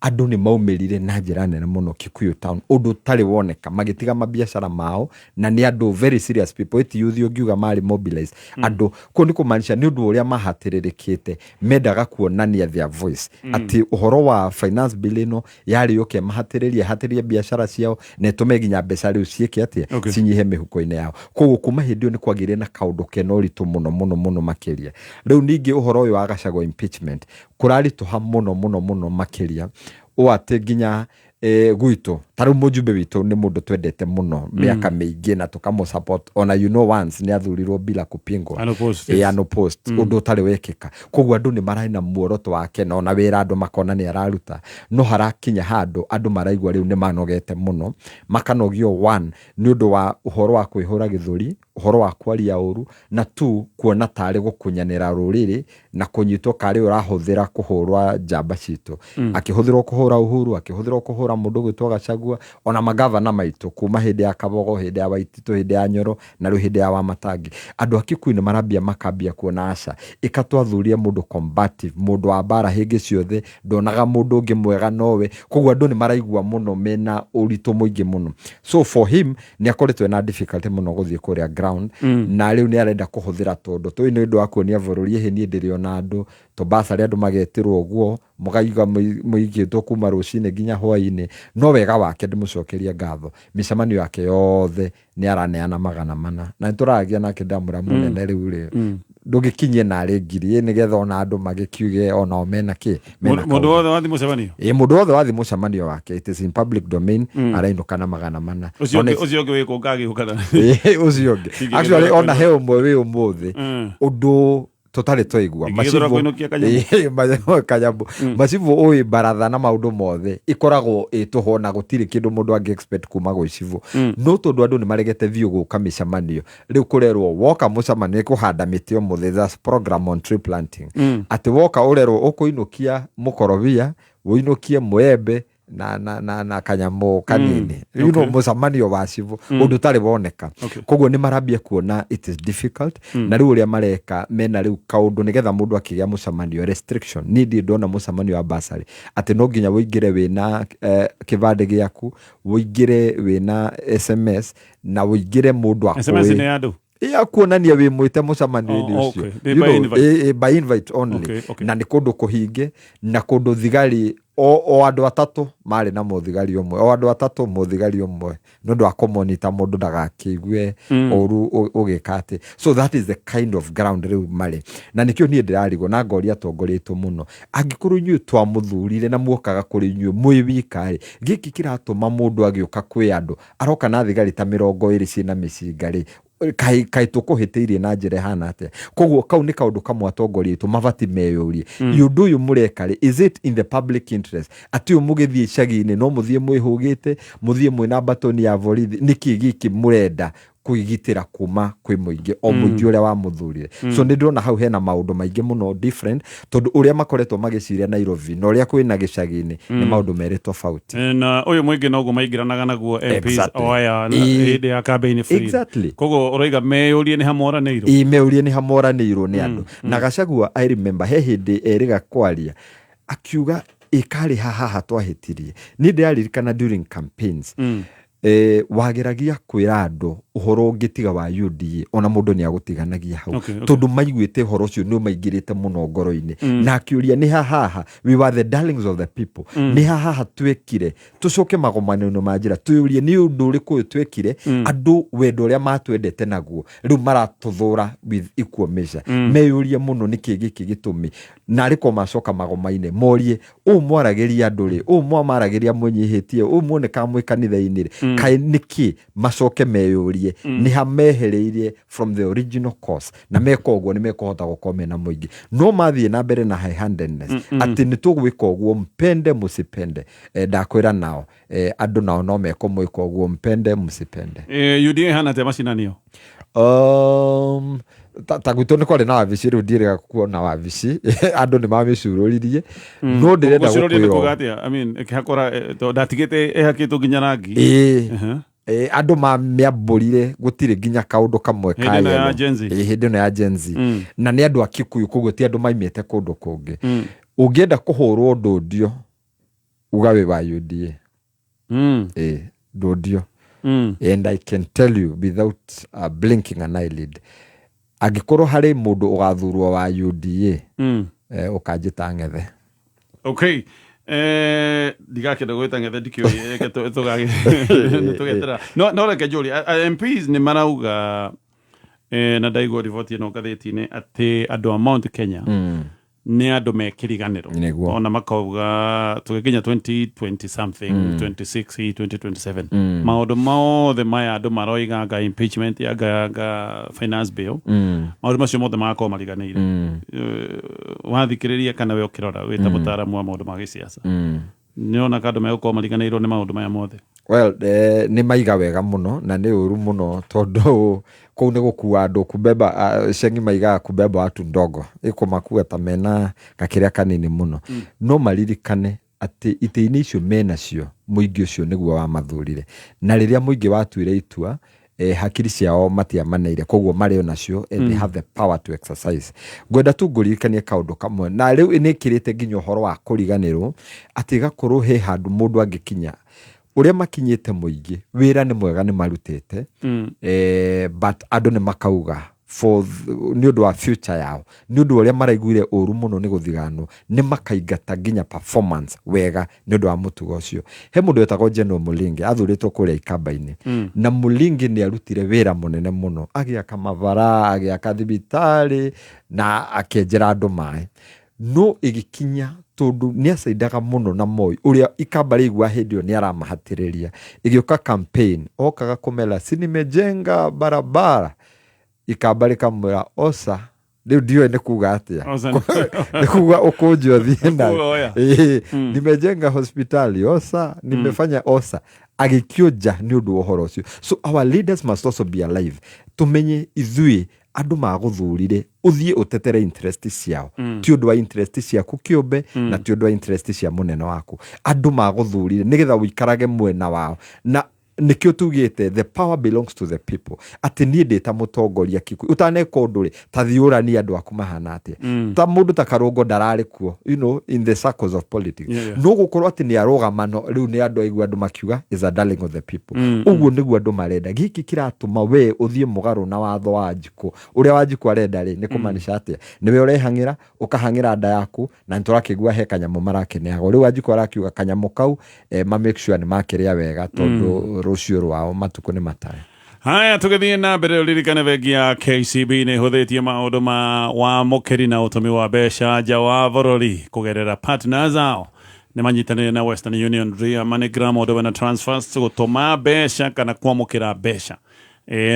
Speaker 3: andũ nĩ maumĩrire na njĩra nene mũno Kikuyu town, ũndũ ũtarĩ woneka, magĩtiga mabiacara mao, na nĩ andũ very serious people, ĩti youth ũngiuga marĩ mobilized. Andũ kũu nĩ kũmaanisha nĩ ũndũ ũrĩa mahatĩrĩrĩkĩte, mendaga kuonania their voice, atĩ ũhoro wa finance bill ĩno yarĩ yũke mahatĩrĩrie, hatĩrĩrie biacara ciao, na ĩtũme nginya mbeca rĩu ciĩke atĩa, cinyihe mĩhuko-inĩ yao. Koguo kuma hĩndĩ ĩyo nĩ kwagĩire na kaũndũ kena ũritũ mũno mũno mũno makĩria. Rĩu ningĩ ũhoro ũyũ wa Gachagua impeachment kũraritũha mũno mũno mũno makĩria, ũũ atĩ nginya gwitũ ta rĩu mũjumbe witũ nĩ mũndũ twendete mũno mĩaka mĩingĩ na tũkamũ support, ona you know once nĩ athurirwo bila kupingwa.
Speaker 1: Unopposed, yes.
Speaker 3: Unopposed, ũndũ ũtarĩ wekĩka. Koguo andũ nĩ mararĩ na muoroto wake, na ona wĩra andũ makona nĩ araruta, no harakinya handũ andũ maraigua rĩu nĩ manogete mũno, makanogio one nĩ ũndũ wa ũhoro wa kwĩhũra gĩthũri, ũhoro wa kwaria ũru, na two kuona tarĩ gũkunyanĩra rũrĩrĩ na kũnyitwo karĩ ũrahũthĩra kũhũrwa njamba citũ. Akĩhũthĩrwo kũhũra Uhuru, akĩhũthĩrwo kũhũra mũndũ ũgwĩtwo Gachagua, ona magavana maitũ kuma hĩndĩ ya Kabogo, hĩndĩ ya Waititu, hĩndĩ ya Nyoro, na rĩu hĩndĩ ya Wamatangi. Andũ a Kikuyu nĩ marambia makambia kuona aca, ĩka twathurie mũndũ combative, mũndũ wa mbara hĩngĩ ciothe, ndonaga mũndũ ũngĩ mwega nowe. Koguo andũ nĩ maraigua mũno mena ũritũ mũingĩ mũno. So for him nĩ akoretwo ena difficulty mũno gũthiĩ kũrĩa ground, na rĩu nĩ arenda kũhũthĩra tũndũ tũu nĩ ũndũ wa kuonia bũrũri ĩhĩ niĩ ndĩrĩ ona andũ tũmbacarĩ andũ magetĩrwo ũguo mũkaiga mũigĩtwo kuma rũcinĩ nginya hwainĩ. No wega wake ndĩmũcokerie ngatho, mĩcemanio yake yothe nĩ araneana 400, na nĩ tũraragia nake ndamũra mũnene rĩu rĩ, ndũgĩkinyie narĩ ngiri nĩgetha ona andũ magĩkiuge onao mena kĩ, mena
Speaker 1: Mũndũ
Speaker 3: kaũndũ.
Speaker 1: wothe wathiĩ mũcemanio?
Speaker 3: Ĩ, mũndũ wothe wathiĩ mũcemanio wake, it is in public domain, arainũka na 400.
Speaker 1: Ũcio
Speaker 3: Ona
Speaker 1: ũcio ũngĩ wĩ kũ ngagĩũka na-
Speaker 3: Ĩ, ũcio ũngĩ.
Speaker 1: Ingĩgĩthura
Speaker 3: Actually, ona
Speaker 1: kũinũkia.
Speaker 3: he ũmwe wĩ ũmũthĩ, ũndũ tũtarĩ twaigua.
Speaker 1: Ingĩgĩthura
Speaker 3: Macibũ-
Speaker 1: kũinũkia kanyamũ.
Speaker 3: Ĩ, kanyamũ. Macibũ ũĩ baratha na maũndũ mothe ikoragwo ĩ tũhũ na gũtirĩ kĩndũ mũndũ angĩ expect kuma gwĩ cibũ. No tondũ andũ nĩ maregete biũ gũka mĩcemanio, rĩu kũrerwo woka mũcemanio nĩ kũhanda mĩtĩ ũmũthĩ, that's program on tree planting. Atĩ woka ũrerwo ũkũinũkia mũkorobia, ũinũkie mũembe na kanyamũ kanini, you know, mũcemanio wa civũ, ũndũ ũtarĩ woneka. Koguo nĩ marambia kuona it is difficult. Na rĩu ũrĩa mareka mena rĩu kaũndũ nĩgetha mũndũ akĩgĩa mũcemanio, restriction, niĩ ndirĩ ndona mũcemanio wa bursary atĩ no nginya ũingĩre wĩna kĩbandĩ gĩaku, ũingĩre wĩna SMS na ũingĩre mũndũ
Speaker 1: SMS nĩ ya andũ
Speaker 3: ya kuonania wĩ mwĩte mũcemanio-inĩ
Speaker 1: Oh,
Speaker 3: ũcio.
Speaker 1: okay.
Speaker 3: You
Speaker 1: By
Speaker 3: know,
Speaker 1: invite.
Speaker 3: By invite only. Na nĩ kũndũ kũhinge na kũndũ thigari o andũ atatũ marĩ na mũthigari ũmwe, o andũ atatũ mũthigari ũmwe, nĩ ũndũ wa kũmonita mũndũ ndagakĩigue ũru ũgĩka atĩ. So that is the kind of ground rĩu marĩ, na nĩkĩo niĩ ndĩrarigwo na ngoria atongoria aitũ mũno, angĩkorwo inyuĩ twamũthurire na muokaga kũrĩ inyuĩ mwĩ wika rĩ, gĩkĩ kĩratũma mũndũ agĩũka kwĩ andũ aroka na thigari ta 20 ciĩna mĩcinga rĩ, kaĩ tũkũhĩtĩirie na njĩra ĩhana atĩa? Koguo kau nĩ kaũndũ kamwe atongoria aitũ mabati meyũrie. Ũndũ ũyũ mũreka rĩ, is it in the public interest atĩ ũyũ mũgĩthiĩ icagi-inĩ no mũthiĩ mwĩhũgĩte, mũthiĩ mwĩna batoni ya borithi? Nĩkĩ gĩkĩ mũrenda kwĩgitĩra kuma kwĩ mũingĩ, o mũingĩ ũrĩa wamũthurire? So nĩ ndĩrona hau hena maũndũ maingĩ mũno different, tondũ ũrĩa makoretwo magĩciria Nairobi na ũrĩa kwĩna gĩcagi-inĩ nĩ maũndũ merĩ tofauti.
Speaker 1: Na ũyũ mũingĩ noguo maingĩranaga naguo MPs o aya hĩndĩ ya campaign free. Koguo ũroiga meyũrie nĩ hamoranĩirwo.
Speaker 3: Ĩ, meurie nĩ hamoranĩirwo nĩ andũ. Na Gachagua, I remember he hĩndĩ erĩga kwaria akiuga ĩkarĩ haha twahĩtirie. Niĩ ndĩraririkana during campaigns, wageragia kwĩra andũ ũhoro ũngĩ tiga wa UDA, ona mũndũ nĩ agũtiganagia hau, tondũ maiguĩte ũhoro ũcio nĩ ũmaingĩrĩte mũno ngoro-inĩ. Na akĩũria nĩ hahaha we were the darlings of the people, nĩ hahaha twekire tũcoke magomano-inĩ ma njĩra twĩũrie nĩ ũndũ ũrĩkũ ũyũ twekire andũ wendo ũrĩa matwendete naguo rĩu maratũthũra with equal measure. Meyũrie mũno nĩkĩ gĩkĩ gĩtũmi, na arĩ macoka magoma-inĩ morie ũũ mwaragĩria andũ rĩ, ũũ mwamaragĩria mwĩnyihĩtie, ũũ muonekaga mwĩ kanitha-inĩ rĩ, kaĩ nĩkĩ? Macoke meyũrie nĩ ha mehereirie from the original cause, na meka ũguo nĩ mekũhota gũkorwo mena mũingĩ. No mathiĩ na mbere na high handedness atĩ nĩ tũgwĩka ũguo mpende mũsipende, ndakwĩra nao, andũ nao no mekũmwĩka ũguo mpende mũsipende.
Speaker 1: UDA hana atĩa macinanio?
Speaker 3: Ta gwitũ nĩ kwarĩ na wabici, rĩu ndiĩrĩga kuona wabici, andũ nĩ mamĩcurũririe, no ndĩrenda
Speaker 1: Gũcurũria nĩ
Speaker 3: gũkwĩra
Speaker 1: kuga atĩa? I mean, ĩkĩhakũra, tondũ ndatigĩte ĩhakĩtwo nginya rangi.
Speaker 3: Ĩĩ. Andũ mamĩambũrire, gũtirĩ nginya kaũndũ kamwe ka
Speaker 1: Hĩndĩ ĩno ya
Speaker 3: yellow.
Speaker 1: Gen Z.
Speaker 3: Ĩĩ, hĩndĩ ĩno ya Gen Z. Na nĩ andũ a Kikuyu, koguo ti andũ maimĩte kũndũ kũngĩ. Ũngĩenda kũhũrwo ndũndio, uga wĩ wa UDA. Ĩĩ, ndũndio. And I can tell you without blinking an eyelid, angĩkorwo harĩ mũndũ ũgathurwo wa UDA, ũkanjĩta ng'ethe.
Speaker 1: Okay, ndigakĩenda gwĩta ng'ethe, ndikĩũĩ, reke nĩtũgetera, no reke njũrie, MPs nĩ marauga, na ndaigua riboti ĩno ngathĩti-inĩ atĩ andũ a Mount Kenya nĩ andũ me kĩriganĩro. Ona makauga tũgĩkinya 2020 something, 26, 2027, maũndũ mothe maya andũ maroiga, anga impeachment, anga finance bill, maũndũ macio mothe magakorwo mariganĩire. Wathikĩrĩria kana we ũkĩrora wĩ ta mũtaaramu wa maũndũ ma gĩciaca, nĩ ka andũ megũkorwo mariganĩirwo nĩ maũndũ maya mothe?
Speaker 3: Well, nĩ maiga wega mũno na nĩ ũru mũno, tondũ kũu nĩ gũkua andũ kubeba, cengi maigaga kubeba watu ndogo ĩkũmakua ta mena gakĩrĩa kanini mũno. No maririkane atĩ itĩ-inĩ icio menacio, mũingĩ ũcio nĩguo wamathurire, na rĩrĩa mũingĩ watuire itua, hakiri ciao matiamaneire, koguo marĩ o nacio and they have the power to exercise. Ngwenda tu ngũririkanie kaũndũ kamwe, na rĩu nĩ ĩkĩrĩte nginya ũhoro wa kũriganĩrwo, atĩ ĩgakorwo he handũ mũndũ angĩkinya ũrĩa makinyĩte mũingĩ, wĩra nĩ mwega nĩ marutĩte, but andũ nĩ makauga for nĩ ũndũ wa future yao, nĩ ũndũ wa ũrĩa maraiguire ũru mũno nĩ gũthiganwo, nĩ makaingata nginya performance wega nĩ ũndũ wa mũtugo ũcio. He mũndũ wetagwo General Mulinge, athurĩtwo kũrĩa Ikamba-inĩ, na Mulinge nĩ arutire wĩra mũnene mũno, agĩaka mabara, agĩaka thibitarĩ na akĩenjera andũ maĩ, no ĩgĩkinya tondũ nĩ acaindaga mũno na Moi ũrĩa Ikamba rĩigua hĩndĩ ĩyo nĩ aramahatĩrĩria, ĩgĩũka campaign okaga kũmera si nimejenga barabara, Ikamba rĩkamwĩra oca. Rĩu ndiũĩ nĩ kuga atĩa.
Speaker 1: Oca
Speaker 3: nĩ kuga ũkũnje ũthiĩ nayo.
Speaker 1: Kuga oya.
Speaker 3: Ĩĩ, nimejenga hospitali oca, nimefanya oca, agĩkĩũnja nĩ ũndũ wa ũhoro ũcio. So our leaders must also be alive, tũmenye ithuĩ Andũ magũthurire ũthiĩ ũtetere interest ciao, ti ũndũ wa interest ciaku kĩũmbe, na ti ũndũ wa interest cia mũnene waku. Andũ magũthurire nĩgetha ũikarage mwena wao, na nĩkĩo tugĩte the power belongs to the people. Atĩ niĩ ndĩ ta mũtongoria Kikuyu, ũtaneka ũndũ rĩ, ta thiĩ ũranie andũ aku mahana atĩa. Ta mũndũ ta Karũngo ndararĩ kuo, in the circles of politics, no gũkorwo atĩ nĩ arũgama, no rĩu nĩ andũ aigua andũ makiuga is a darling of the people. Ũguo nĩguo andũ marenda. Gĩkĩ kĩratũma we ũthiĩ mũgarũ na watho wa Wanjikũ, ũrĩa Wanjikũ arenda rĩ, nĩ kũmanisha atĩa? Nĩwe ũrehang'ĩra, ũkahang'ĩra nda yaku, na nĩ tũrakĩigua he kanyamũ marakĩneagwo. Rĩu Wanjikũ arakiuga kanyamũ kau, ma make sure nĩ makĩrĩa wega, tondũ rũciũ rwao matukũ nĩ matare.
Speaker 1: Haya, tũgĩthiĩ na mbere, ũririkane bengi ya KCB nĩ ĩhũthĩtie maũndũ ma wamũkĩri na ũtũmi wa mbeca nja wa bũrũri kũgerera partners ao. Nĩ manyitanĩire na Western Union, Ria, MoneyGram, ũndũ na Transfers gũtũma mbeca kana kwamũkĩra mbeca.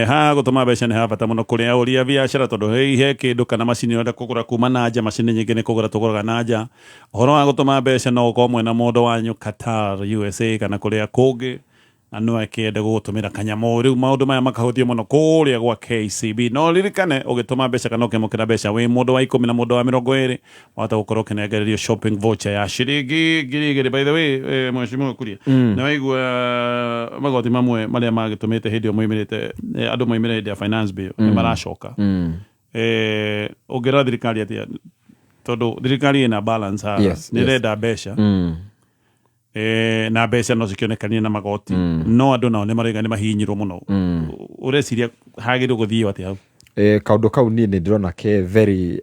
Speaker 1: Haha gũtũma mbeca nĩ ha bata mũno kũrĩ ahũri a biacara, tondũ hihi he kĩndũ kana macini ũrenda kũgũra kuma na nja. Macini nyingĩ nĩ kũgũra tũgũraga na nja. Ũhoro wa gũtũma mbeca, no ũkorwo mwena mũndũ wanyu Qatar, USA kana kũrĩa kũngĩ, na no akĩende gũgũtũmĩra kanyamũ. Rĩu maũndũ maya makahũthio mũno kũrĩa gwa KCB. No ririkane, ũgĩtũma mbeca kana ũkĩamũkĩra mbeca, wĩ mũndũ wa 10 na mũndũ wa 20, wahota gũkorwo ũkĩnengererio shopping voucher ya ciringi 2000. By the way, mheshimiwa Kuria, nĩ waigua magoti mamwe marĩa magĩtũmĩte hĩndĩ ĩyo moimĩrĩte, andũ moimĩre hĩndĩ ya finance bill, nĩ maracoka. Ũngĩra thirikari atĩa, tondũ thirikari ĩna balance haha, nĩ ĩrenda mbeca, na mbeca no cikĩonekanie na magoti, no andũ nao nĩ marauga nĩ mahihinyirwo mũno. Ũreciria hagĩrĩirwo gũthiĩ atĩa hau?
Speaker 3: Kaũndũ kau niĩ nĩ ndĩrona ke very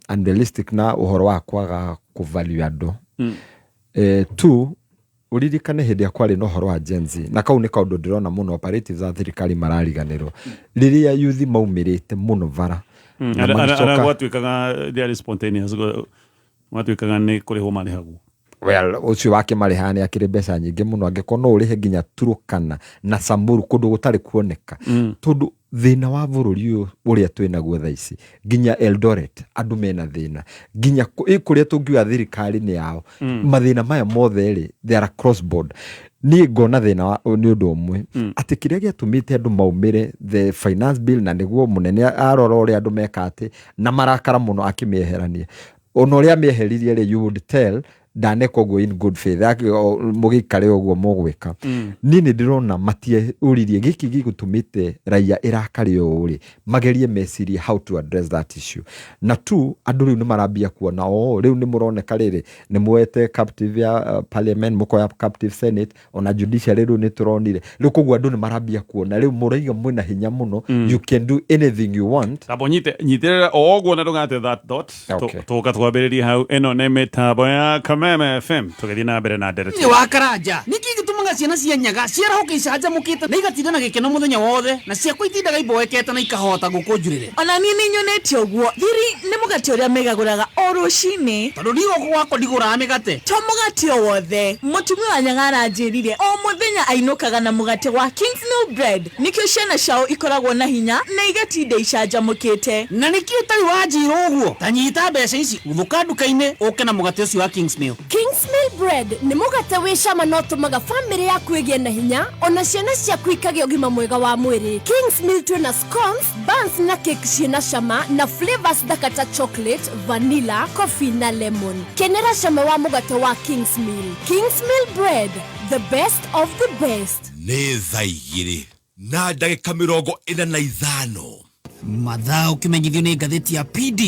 Speaker 3: unrealistic na ũhoro wa kwaga kũvalue andũ. Two, ũririkane hĩndĩ ĩrĩa kwarĩ na ũhoro wa Gen Z, na kau nĩ kaũndũ ndĩrona mũno operatives a thirikari marariganĩrwo, rĩrĩa youth maumĩrĩte mũno bara na magĩcoka.
Speaker 1: Gwatuĩkaga they are spontaneous, gwatuĩkaga nĩ kũrĩhwo marĩhagwo.
Speaker 3: Well, ũcio wake marĩhaga nĩ akĩrĩ mbeca nyingĩ mũno, angĩkorwo no ũrĩhe nginya Turukana na Samburu, kũndũ gũtarĩ kuoneka, tondũ thĩna wa bũrũri ũyũ ũrĩa twĩ naguo thaa ici, nginya Eldoret andũ mena thĩna, nginya kũrĩa tũngiuga thirikari nĩ yao. Mathĩna maya mothe rĩ, they are across board. Niĩ ngona thĩna nĩ ũndũ ũmwe, atĩ kĩrĩa gĩatũmĩte andũ maumĩre the finance bill, na nĩguo mũnene arora ũrĩa andũ meka atĩ na marakara mũno akĩmĩeherania, ona ũrĩa amĩeheririe rĩ, you would tell ndaneka ũguo in good faith. Mũgĩikare ũguo mũgwĩka. Niĩ nĩ ndĩrona matiaũririe gĩkĩ gĩgũtũmĩte raia ĩrakare ũũ rĩ, magerie mecirie how to address that issue. Na two, andũ rĩu nĩ marambia kuona o rĩu nĩ mũroneka rĩrĩ nĩ muoete captive ya parliament, mũkoya captive senate, ona judiciary rĩu nĩ tũronire rĩu. Koguo andũ nĩ marambia kuona rĩu mũraiga mwĩna hinya mũno, you can do anything you want.
Speaker 1: Tabo nyite nyitĩrĩra o ũguo na ndũgate that dot. Tũka twambĩrĩrie hau. Ĩno nĩ mĩtambo ya Kameme FM, tũgĩthiĩ na mbere na ndereti.
Speaker 16: Nĩ wa Karanja, nĩkĩ gĩtũmaga ciana cia Nyaga ciarahũke icanjamũkĩte na igatinda na gĩkeno mũthenya wothe, na ciakwa itindaga iboekete na ikahota gũkũnjurĩre?
Speaker 17: Ona niĩ nĩ nyonete ũguo. Thiri nĩ mũgate ũrĩa megagũraga o rũcinĩ.
Speaker 16: Tondũ niĩ gũkũ gwakwa ndigũraga mĩgate.
Speaker 17: To mũgate o wothe. Mũtumia wa Nyaga aranjĩrire o mũthenya ainũkaga na mũgate wa Kingsmill Bread, nĩkĩo ciana ciao ikoragwo na hinya na igatinda icanjamũkĩte.
Speaker 16: Na nĩkĩ ũtarĩ wanjĩra ũguo? Ta nyita mbeca ici, guthũka nduka-inĩ ũke na mũgate ũcio wa Kingsmill.
Speaker 8: Kingsmill Bread nĩ mũgate wĩ cama na ũtũmaga bamĩrĩ yaku ĩgĩe na hinya, ona ciana ciaku ikagĩa ũgima mwega wa mwĩrĩ. Kingsmill twĩna scones, buns na cake ciĩna cama na flavors thaka ta chocolate, vanilla, coffee na lemon. Kenera cama wa mũgate wa Kingsmill. Kingsmill Bread, the best of the best.
Speaker 18: Nĩ thaa 2:45.
Speaker 16: Mathaa ũkĩmenyithio nĩ ngathĩti ya PD.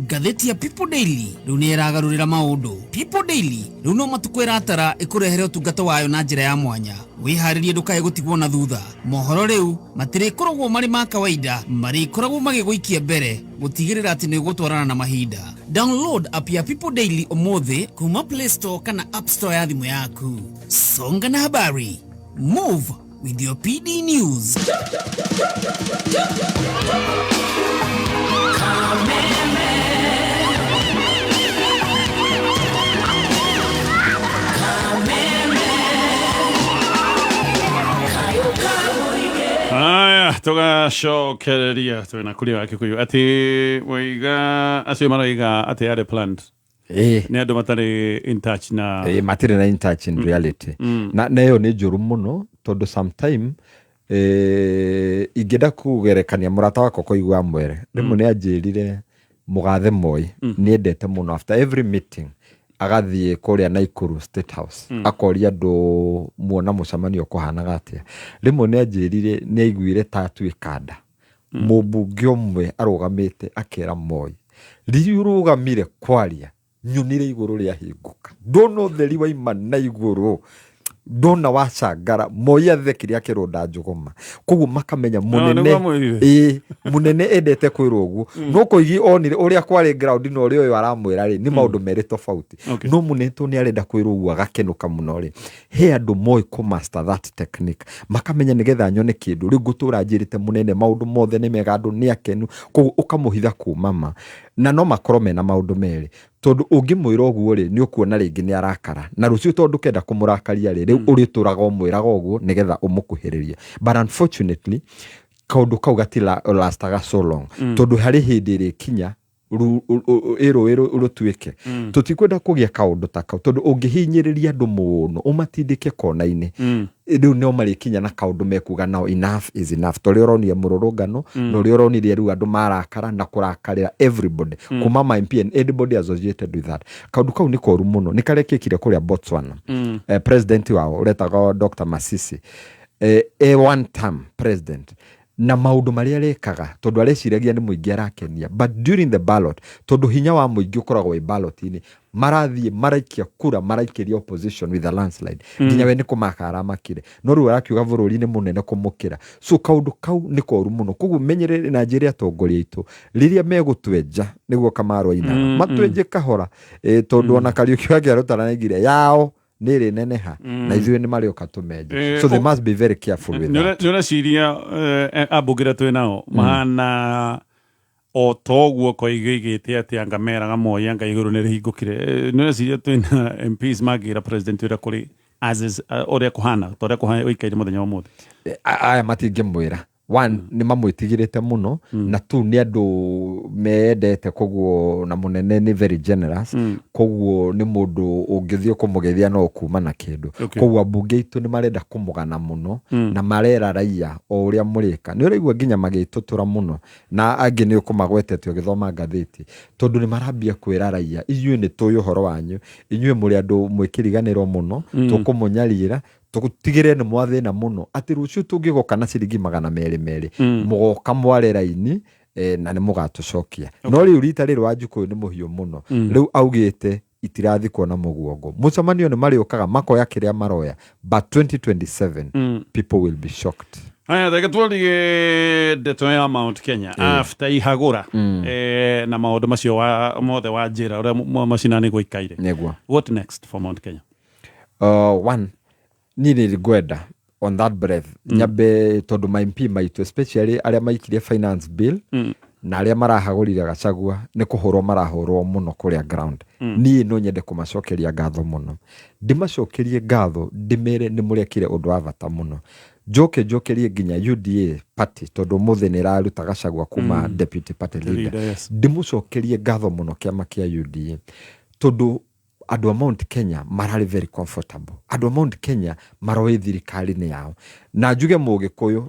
Speaker 16: Ngathĩti ya People Daily rĩu nĩ ĩragarũrĩra maũndũ. People Daily rĩu no matukũ ĩratara ĩkũrehere ũtungata wayo na njĩra ya mwanya. Wĩharĩrie ndũkae gũtigwo na thutha. Mohoro rĩu matirĩkoragwo marĩ ma kawaida, marĩkoragwo magĩgũikia mbere gũtigĩrĩra atĩ nĩ ũgũtwarana na mahinda. Download app ya People Daily ũmũthĩ kuma Play Store kana App Store ya thimũ yaku. Songa na habari, move with your PD News.
Speaker 1: Aya, tũgacokereria twĩna Kuria wa Kikuyu, atĩ waiga acio maroiga atĩ arĩ planned nĩ andũ matarĩ in touch na
Speaker 3: Matirĩ na in touch in reality. Na ĩyo nĩ njũru mũno, tondũ sometime Ingĩenda kũgerekania mũrata wakwa kũigua mwere rĩmwe nĩ anjĩrire mũgathe Moi nĩ endete mũno after every meeting agathiĩ kũrĩa Naikuru State House, akoria andũ muona mũcemanio ũkũhanaga atĩa. Rĩmwe nĩ anjĩrire nĩ aiguire ta atuĩka nda mũmbunge ũmwe arũgamĩte akera Moi, rĩrĩa ũrũgamire kwaria nyonire igũrũ rĩahingũka, ndona ũtheri waima na igũrũ, ndona wacangara. Moi athekire akĩrũnda njũgũma. Koguo makamenya mũnene
Speaker 1: Nĩguo amwĩrire.
Speaker 3: Ĩĩ, mũnene endete kwĩrwo ũguo, no Koigi onire ũrĩa kwarĩ ground na ũrĩa ũyũ aramwĩra rĩ nĩ maũndũ merĩ tofauti. No mũnene to nĩ arenda kwĩrwo ũguo agakenũka mũno rĩ, he andũ moĩ kũ master that technique, makamenya nĩgetha nyone kĩndũ rĩu ngũtũra njĩrĩte mũnene maũndũ mothe nĩ mega, andũ nĩ akenu, koguo ũkamũhitha kuma ma na no makorwo mena maũndũ merĩ, tondũ ũngĩmwĩra ũguo rĩ, nĩ ũkuona rĩngĩ nĩ arakara na rũciũ, tondũ ndũkenda kũmũrakaria rĩ, rĩu ũrĩtũraga ũmwĩraga ũguo nĩgetha ũmũkuhĩrĩrie. But unfortunately kaũndũ kau gatirastaga so long, tondũ harĩ hĩndĩ ĩrĩkinya ĩrũĩ rũtuĩke. Tũtikwenda kũgĩa kaũndũ ta kau, tondũ ũngĩhinyĩrĩria andũ mũno ũmatindĩke kona-inĩ, rĩu nĩo marĩkinya na kaũndũ mekuga nao enough is enough, ta ũrĩa ũronire mũrũrũngano na ũrĩa ũronire rĩu andũ marakara na kũrakarĩra everybody, kuma ma MP and anybody associated with that. Kaũndũ kau nĩ koru mũno, nĩ karekĩkire kũrĩa Botswana. President wao ũretagwo Dr. Masisi, one term president na maũndũ marĩa arekaga, tondũ areciragia nĩ mũingĩ arakenia, but during the ballot, tondũ hinya wa mũingĩ ũkoragwo wĩ ballot-inĩ, marathiĩ maraikia kura, maraikĩria opposition with a landslide, nginya we nĩ kũmaka aramakire, no rĩu arakiuga bũrũri nĩ mũnene kũmũkĩra. So kaũndũ kau nĩ koru mũno. Koguo menyerere na njĩre atongoria aitũ rĩrĩa megũtwenja nĩguo Kamaru ainaga, matwenje kahora, tondũ ona Kariũki wake arũtaranaigire yao nĩ ĩrĩ neneha na ithuĩ nĩ marĩũka tũmenje. So they must be very careful with that.
Speaker 1: Nĩ ũreciria ambunge arĩa twĩ nao mahana o toguo Koigi oigĩte atĩ anga meraga Moi anga igũrũ nĩ rĩhingũkire? Nĩ ũreciria twĩna MPs mangĩra president ũrĩa kũrĩ as is, ũrĩa kũhana, ta ũrĩa kũhana ũikaire mũthenya wa ũmũthĩ?
Speaker 3: Aya matingĩmwĩra. One, nĩ mamwĩtigĩrĩte mũno, na two, nĩ andũ mendete, koguo na mũnene nĩ very generous, koguo nĩ mũndũ ũngĩthiĩ kũmũgeithia no ũkuma na kĩndũ. Koguo ambunge aitũ nĩ marenda kũmũgana mũno na marera raia o ũrĩa mũrĩka. Nĩ ũraigua nginya magĩtũtũra mũno na angĩ nĩ ũkũmagwetete ũgĩthoma ngathĩti, tondũ nĩ marambia kwĩra raia, inyuĩ nĩ tũĩ ũhoro wanyu, inyuĩ mũrĩ andũ mwĩkĩriganĩro mũno, tũkũmũnyarira tũtigĩrĩre nĩ mwathĩna mũno atĩ rũciũ tũngĩgoka na ciringi 200 200, mũgoka mware raini, na nĩ mũgatũcokia. No rĩu rita rĩrĩ Wanjikũ nĩ mũhiũ mũno. Rĩu augĩte itirathikwo na mũguongo, mũcemanio nĩ marĩũkaga makoya kĩrĩa maroya, but 2027 people will be shocked.
Speaker 1: Haya, reke twarie ndeto ya Mount Kenya after ihagũra, na maũndũ macio wa mothe wa njĩra ũrĩa macinani gũikaire.
Speaker 3: Nĩguo.
Speaker 1: What next for Mount Kenya?
Speaker 3: One, niĩ nĩ ngwenda on that breath nyambe, tondũ ma MP maitũ, especially arĩa maikirie finance bill na arĩa marahagũrire Gachagua, nĩ kũhũrwo marahũrwo mũno kũrĩa ground. Niĩ no nyende kũmacokeria ngatho mũno, ndĩmacokerie ngatho, ndĩmere nĩ mũrekire ũndũ wa bata mũno. Njoke njokerie nginya UDA party, tondũ ũmũthĩ nĩ ĩraruta Gachagua kuma deputy party
Speaker 1: The
Speaker 3: leader.
Speaker 1: Leader, yes.
Speaker 3: Ndĩmũcokerie ngatho mũno kĩama kĩa UDA, tondũ andũ a Mount Kenya mararĩ very comfortable, andũ a Mount Kenya maroĩ thirikari-inĩ yao. Na njuge mũgĩkũyũ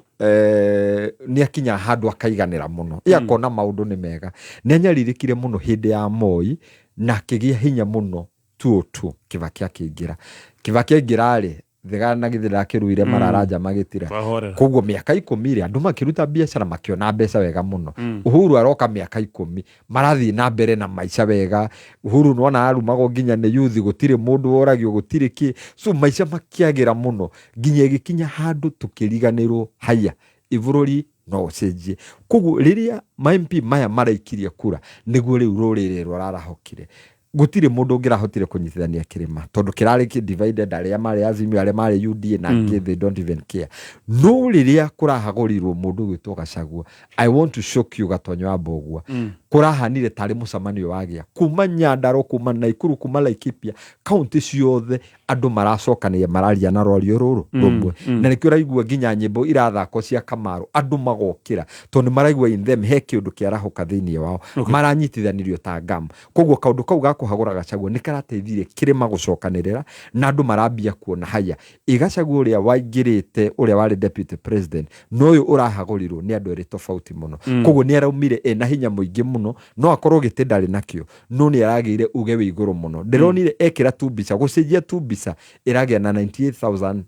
Speaker 3: nĩ akinya handũ akaiganĩra mũno, ĩ akona maũndũ nĩ mega. Nĩ anyarirĩkire mũno hĩndĩ ya Moi na akĩgĩa hinya mũno 202 Kibaki akĩingĩra. Kibaki aingĩra rĩ, thega na githĩ ndakĩruire mararanja magĩtira.
Speaker 1: Twahorera.
Speaker 3: Koguo mĩaka 10 rĩ, andũ makĩruta biacara makĩona mbeca wega mũno. Uhuru aroka, mĩaka 10 marathiĩ na mbere na maica wega. Uhuru nĩwona arumagwo nginya nĩ youth, gũtirĩ mũndũ woragio, gũtirĩ kĩ, so maica makĩagĩra mũno nginya ĩgĩkinya handũ tũkĩriganĩrwo haya ibũrũri no ũcenjie. Koguo rĩrĩa ma MP maya maraikirie kura, nĩguo rĩu rũrĩrĩ rũrarahũkire. Gũtirĩ mũndũ ũngĩrahotire kũnyitithania kĩrĩma, tondũ kĩrarĩ kĩ divided, arĩa marĩ Azimio, arĩa marĩ UDA na angĩ, they don't even care. No rĩrĩa kũrahagũrirwo mũndũ ũgwĩtwo Gachagua, I want to shock you, Gatonyo wa Mbũgua. Kũrahanire tarĩ mũcemanio wagĩa kuma Nyandarua, kuma Naikuru, kuma Laikipia, kaunti ciothe andũ maracokanĩria, mararia na rwario rũrũ rũmwe. Na nĩkĩo ũraigua nginya nyĩmbo irathakwo cia Kamaru, andũ magokĩra tondũ nĩ maraigua in them he kĩũndũ kĩarahũka thĩinĩ wao. Maranyitithanirio ta ngamu. Koguo kaũndũ kau ga kũhagũra Gachagua nĩ karateithirie kĩrĩma gũcokanĩrĩra, na andũ marambia kuona haya ĩ Gachagua ũrĩa waingĩrĩte, ũrĩa warĩ deputy president, na ũyũ ũrahagũrirwo nĩ andũ erĩ tofauti mũno. Koguo nĩ araumire ena hinya mũingĩ mũno, no akorwo gĩtĩ ndarĩ nakĩo, no nĩ aragĩire uge wĩ igũrũ mũno. Ndĩronire ekĩra tu mbica, gũcenjia tu mbica ĩragĩa na 98,000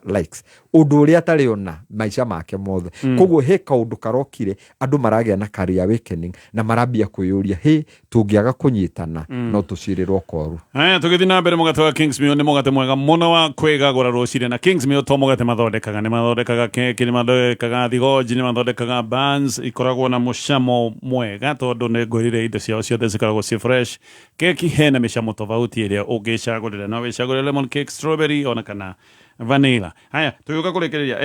Speaker 3: likes, ũndũ ũrĩa atarĩ ona maica make mothe. Koguo he kaũndũ karokire, andũ maragĩa na career awakening na marambia kwĩyũria, hĩ, tũngĩaga kũnyitana no tũcirĩrwo koru.
Speaker 1: Haya, tũgĩthiĩ na mbere, mũgate wa Kingsmill nĩ mũgate mwega mũno wa kwĩgagũra rũcinĩ. Na Kingsmill to mũgate mathondekaga, nĩ mathondekaga keki, nĩ mathondekaga thigonji, nĩ mathondekaga buns ikoragwo na mũcamo mwega, tondũ nĩ ngwĩrire indo ciao ciothe cikoragwo ciĩ fresh. Keki hena mĩcamo tofauti ĩrĩa ũngĩcagũrĩra, no wĩcagũrĩre lemon cake, strawberry ona kana vanilla. Haya, tũgĩũka kũrĩkĩrĩria,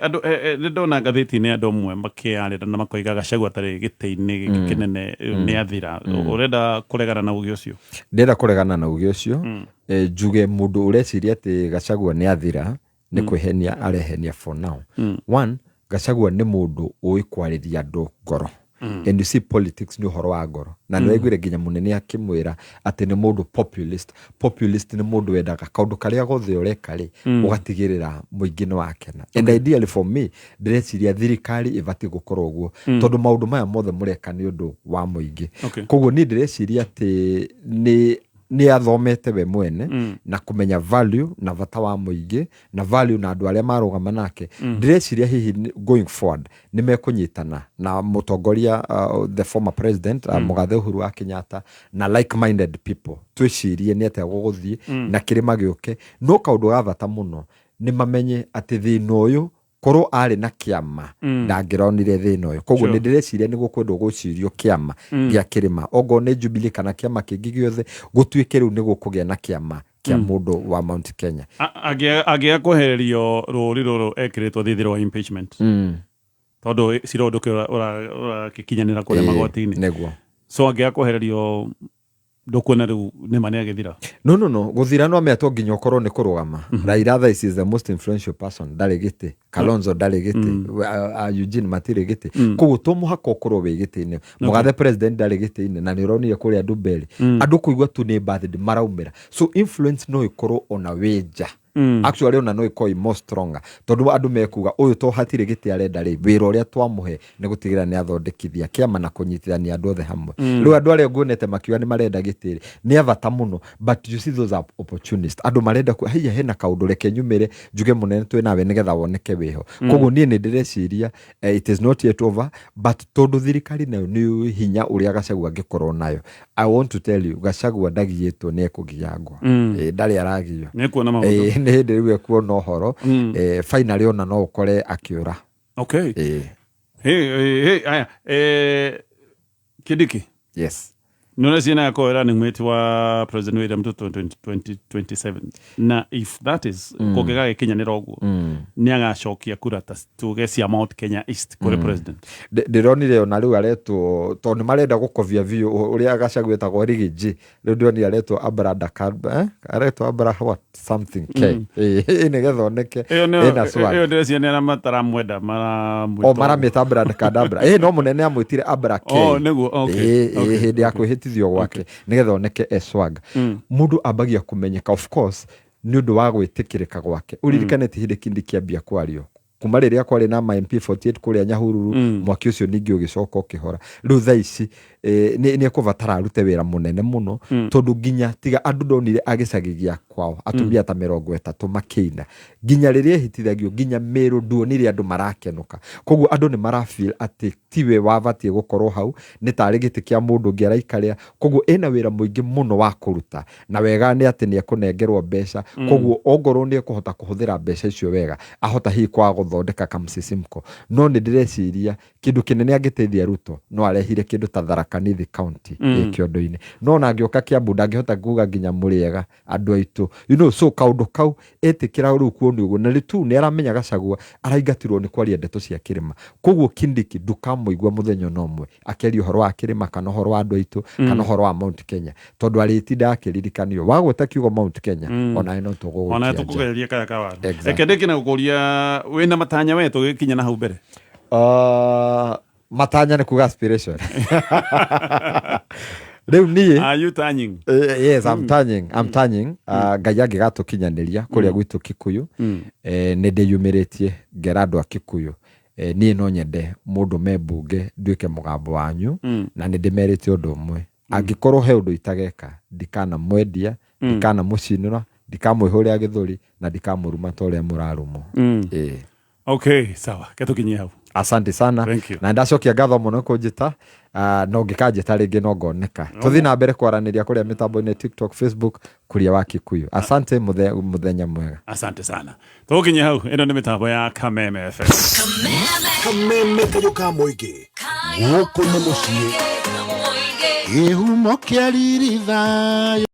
Speaker 1: andũ nĩ ndona ngathĩti-inĩ andũ amwe makĩarĩra na makoiga Gachagua atarĩ gĩtĩ-inĩ gĩkĩ kĩnene nĩ athira. Ũrenda kũregana na uge ũcio?
Speaker 3: Ndĩrenda kũregana na uge ũcio. Njuge mũndũ ũreciria atĩ Gachagua nĩ athira nĩ kwĩhenia arehenia for now. One, Gachagua nĩ mũndũ ũĩ kwarĩria andũ ngoro. And you see, politics nĩ ũhoro wa ngoro, na nĩ waiguire nginya mũnene akĩmwĩra atĩ nĩ mũndũ populist. Populist nĩ mũndũ wendaga kaũndũ karĩa gothe ũreka rĩ, ũgatigĩrĩra mũingĩ nĩ wakena. And ideally for me, ndĩreciria thirikari ĩbatiĩ gũkorwo ũguo, tondũ maũndũ maya mothe mũreka nĩ ũndũ wa mũingĩ. Koguo niĩ ndĩreciria atĩ nĩ athomete we mwene na kũmenya value na bata wa mũingĩ na value na andũ arĩa marũgama nake. Ndĩreciria hihi going forward nĩ mekũnyitana na mũtongoria, the former president, mũgathe Uhuru wa Kenyatta, na like minded people, twĩcirie nĩ atĩa gũgũthiĩ na kĩrĩma gĩũke. No kaũndũ ga bata mũno nĩ mamenye atĩ thĩna ũyũ, korwo arĩ na kĩama, ndangĩronire thĩna ũyũ. Koguo nĩ ndĩreciria nĩ gũkwendwo gwĩcirio kĩama gĩa kĩrĩma, ongorwo nĩ Jubilee kana kĩama kĩngĩ gĩothe, gũtuĩke rĩu nĩ gũkũgĩa na kĩama kĩa mũndũ wa Mount Kenya.
Speaker 1: Angĩaga kwehererio rũri rũrũ ekĩrĩtwo thithira wa impeachment, tondũ cira ũyũ ndũkĩ ũragĩkinyanĩra kũrĩa magoti-inĩ. So angĩaga kwehererio, ndũkuona rĩu nĩma nĩ agĩthira?
Speaker 3: No, gũthira no mea to nginya ũkorwo nĩ kũrũgama. Raila thaa ici is the most influential person, ndarĩ gĩtĩ. Kalonzo ndarĩ gĩtĩ. Eugene matirĩ gĩtĩ. Koguo to mũhaka ũkorwo wĩ gĩtĩ-inĩ. Mũgathe president ndarĩ gĩtĩ-inĩ, na nĩ ũronire kũrĩa Ndumberi andũ kũigua tu nĩ birthday maraumĩra. So influence no ĩkorwo ona wĩ nja. Actually, ona no ĩkorwo ĩ more stronger, tondũ andũ mekuga ũyũ to hatirĩ gĩtĩ arenda rĩ, wĩra ũrĩa twamũhe nĩ gũtigĩrĩra nĩ athondekithia kĩama na kũnyitithania andũ othe hamwe. Rĩu andũ arĩa nguonete makiuga nĩ marenda gĩtĩ rĩ, nĩ a bata mũno, but you see, those are opportunist. Andũ marenda haiya, hena kaũndũ, reke nyumĩre njuge mũnene twĩ nawe nĩgetha woneke wĩho. Koguo niĩ nĩ ndĩreciria it is not yet over, but tondũ thirikari nayo nĩ yũĩ hinya ũrĩa Gachagua angĩkorwo nayo. I want to tell you, Gachagua ndagiĩtwo, nĩ ekũgiangwa. Ndarĩ aragio.
Speaker 1: Nĩ ekuona maũndũ.
Speaker 3: Nĩ hĩndĩ rĩu ekuona ũhoro. Finally ona no ũkore akĩũra.
Speaker 1: Hey, hey, hey, aya, Kindiki.
Speaker 3: Yes.
Speaker 1: Nĩ ũreciria nĩ agakorwo running mate wa President William Ruto 2027? Na if that is kũngĩgagĩkinyanĩra ũguo, nĩ agacokia kura ta tuge cia Mount Kenya East kũrĩ president?
Speaker 3: Ndĩronire ona rĩu aretwo, tondũ nĩ marenda gũkobia biũ ũrĩa Gachagua etagwo Riggy G. Rĩu ndĩronire aretwo Abra Dakar, aretwo Abra what something K. Nĩgetha oneke
Speaker 1: Ĩyo nĩyo
Speaker 3: ĩna swag.
Speaker 1: Ĩyo ndĩreciria nĩ arĩa mataramwenda maramwĩta
Speaker 3: O
Speaker 1: ũguo.
Speaker 3: maramĩta Abra Kadabra, no mũnene amwĩtire Abra K.
Speaker 1: Oh, nĩguo, okay.
Speaker 3: Hĩndĩ ya kwĩhĩtithio gwake, nĩgetha oneke e swag. Mũndũ ambagia kũmenyeka, of course, nĩ ũndũ wa gwĩtĩkĩrĩka gwake. Ũririkane ti hĩndĩ kindi kĩambia kwario kuma rĩrĩa kwarĩ na ma MP 48 kũrĩa Nyahururu. Mwaki ũcio ningĩ ũgĩcoka ũkĩhora. Rĩu thaa ici nĩ ekũbatara arute wĩra mũnene mũno, tondũ nginya tiga andũ ndonire agĩcagi gĩa kwao atumia ta 30 makĩina, nginya rĩrĩa ehĩtithagio nginya Mĩrũ nduonire andũ marakenũka. Koguo andũ nĩ marafeel atĩ tiwe wabatiĩ gũkorwo hau, nĩ tarĩ gĩtĩ kĩa mũndũ ũngĩ araikarĩra. Koguo ĩna wĩra mũingĩ mũno wa kũruta, na wega nĩ atĩ nĩ ekũnengerwo mbeca. Koguo ongorwo nĩ ekũhota kũhũthĩra mbeca icio wega, ahota hihi kwaga. Gũthondeka kamsisimko, no nĩ ndĩreciria kĩndũ kĩnene angĩteithia Ruto no arehire kĩndũ ta Tharaka Nithi county ĩ kĩondo-inĩ, no ona angĩũka Kiambu ndangĩhota kuga nginya mũrĩega andũ aitũ, so kaũndũ kau etĩkĩra rĩu kuonio ũguo na rĩtu nĩ aramenya Gachagua araingatirwo nĩ kwaria ndeto cia kĩrĩma. Koguo Kindiki ndũkamũigua mũthenya ona ũmwe akĩaria ũhoro wa kĩrĩma kana ũhoro wa andũ aitũ kana ũhoro wa Mount Kenya, tondũ arĩtinda akĩririkanio wagweta kiugo Mount Kenya, onawe no
Speaker 1: ona
Speaker 3: tũgũgũikia nja.
Speaker 1: Tũkũgereria kaya kawaru.
Speaker 3: Exactly.
Speaker 1: Reke ndĩkie na gũkũria, wĩna matanya we tũgĩkinya na hau mbere?
Speaker 3: Matanya nĩ kuga aspiration rĩu niĩ.
Speaker 1: Are you turning?
Speaker 3: Yes, I'm turning, I'm turning. Ngai angĩgatũkinyanĩria kũrĩa gwitũ Kikuyu, nĩ ndĩyumĩrĩtie ngera andũ a Kikuyu, niĩ no nyende mũndũ me mbunge nduĩke mũgambo wanyu. Na nĩ ndĩmerĩte ũndũ ũmwe, angĩkorwo he ũndũ itageka, ndikanamwendia, ndikanamũcinũra, ndikamwĩhũrĩra gĩthũri na ndikamũruma ta ũrĩa mũrarumwo. Ĩĩ.
Speaker 1: Okay, sawa, ke tũkinyie hau.
Speaker 3: Asante sana.
Speaker 1: Thank you.
Speaker 3: Na ndacokia ngatho mũno kũnjĩta. No ngĩkanjĩta rĩngĩ no ngoneka. Tũthiĩ na mbere kwaranĩria kũrĩa mĩtambo-inĩ, TikTok, Facebook, Kuria wa Kikuyu. Asante, mũthenya mwega.
Speaker 1: Asante sana, tũgũkinyia hau. Ĩno nĩ mĩtambo ya Kameme FM.
Speaker 18: Kameme kayũ ka mũingĩ, gũkũ nĩ mũciĩ, kĩhumo kĩa riri thayũ.